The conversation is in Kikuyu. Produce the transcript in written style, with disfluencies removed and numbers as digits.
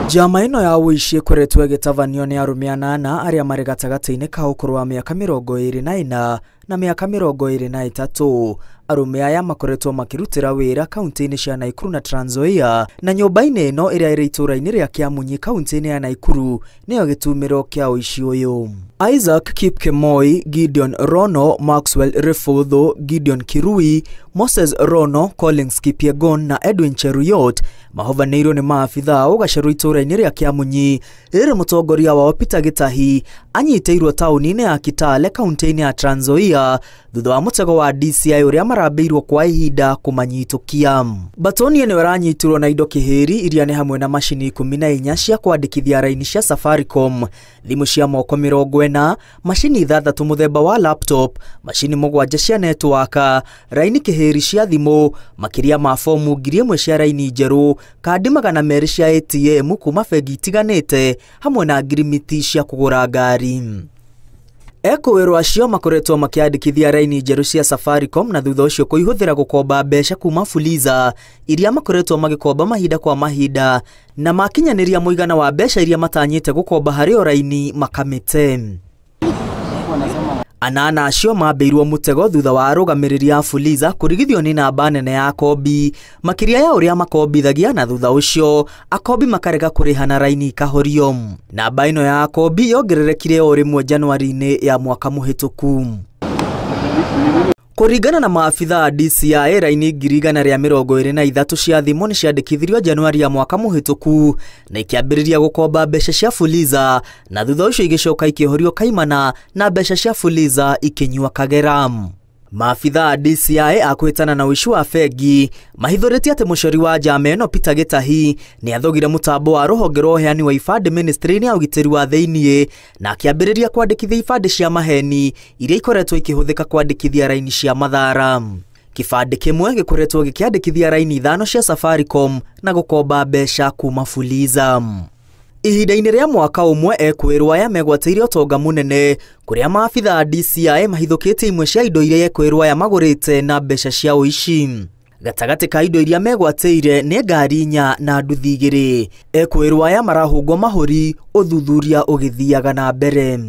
Njama ĩno ya ũici ĩkoretwo ĩgĩtabanio nĩ arũme anana arĩa marĩ gatagatĩ-inĩ ka ũkũrũ wa mĩaka 24 na mĩaka 23. Arũme aya makoretwo makĩrutĩra wĩra kaunti-inĩ cia Nakuru na Trans Nzoia, na nyũmba-inĩ ĩno ĩrĩa ĩrĩ itũũra-inĩ rĩa Kĩamunyi kaunti-inĩ ya Nakuru nĩyo gĩtumĩro kĩa ũici ũyũ. Isaac Kipkemoi, Gideon Rono, Maxwell Refutho, Gideon Kirui, Moses Rono, Collins Kipyegon na Edwin Cheruyot mahovanĩirwo nĩ maabithaa ũgacerwo itũũra-inĩ rĩa Kĩamunyi rĩrĩ mũtongoria wao Peter Gitahi anyitĩirwo taũni-inĩ ya Kitale kaunti-inĩ ya Trans Nzoia thutha wa mũtego wa DCI ũrĩa marambĩirwo kwa ihinda kũmanyitũkia. Batoni ĩno ĩranyitirwo na indo kĩhĩri iria nĩ hamwe na macini 14 cia kwandĩkithia raini cia Safaricom, thimũ cia moko 40, macini 6 mũthemba wa laptop, macini 7 cia network, raini kĩhĩri cia thimũ, makĩria ma fomu 1000 cia raini njerũ, kandi 200 cia ATM kuma bengi itiganĩte hamwe na ngirimiti cia kũgũra ngari. Ekũĩrwo acio makoretwo makĩandĩkithia raini njerũ cia Safaricom na thutha ũcio kũihũthĩra gũkomba mbeca kuma Fuliza iria makoretwo magĩkomba mahinda kwa mahinda na makinyanĩria mũigana wa mbeca iria matanyĩte gũkomba harĩ o raini makamĩte. Anana acio mambĩirwo mũtego thutha wa arũgamĩrĩri a Fuliza kũrigithio nĩ namba nene ya akombi makĩria ya ũrĩa makombithagia na thutha ũcio akombi makarega kũrĩha na raini ikahorio. Namba ĩno ya akombi yongererekire o rĩmwe Januari-inĩ ya mwaka mũhĩtũku. Kũringana na maabithaa a DCI, raini 123 cia thimũ nĩ ciandĩkithirio Januari ya mwaka mũhĩtũku na ikĩambĩrĩria gũkomba mbeca cia Fuliza na thutha ũcio igĩcoka ikĩhorio kaimana na mbeca cia Fuliza ikĩnyua kagera. Maabithaa a DCI a kũhĩtana na ũici wa bengi mahithũrĩtie atĩ mũcori wa njama ĩno Peter Gitahi nĩ athogire mũtambo wa rũhonge rwa ũheani wa ibandĩ ministry-inĩ ya ũgitĩri wa thĩiniĩ na akĩambĩrĩria kwandĩkithia ibandĩ cia maheni iria ikoretwo ikĩhũthĩka kwandĩkithia raini cia mathara. Kĩbandĩ kĩmwe gĩkoretwo gĩkĩandĩkithia raini 5 cia Safaricom na gũkomba mbeca kuma Fuliza. Ihinda-inĩ rĩa mwaka ũmwe ekwĩrwo aya megwatĩire ũtonga mũnene kũrĩa maabithaa a DCI mahithũkĩtie imwe cia indo iria ekwĩrwo aya magũrĩte na mbeca cia ũici. Gatagatĩ ka indo iria megwatĩire nĩ ngari 4 na nduthi 2. Ekwĩrwo aya marahũngwo mahũri ũthuthuria ũgĩthiaga na mbere.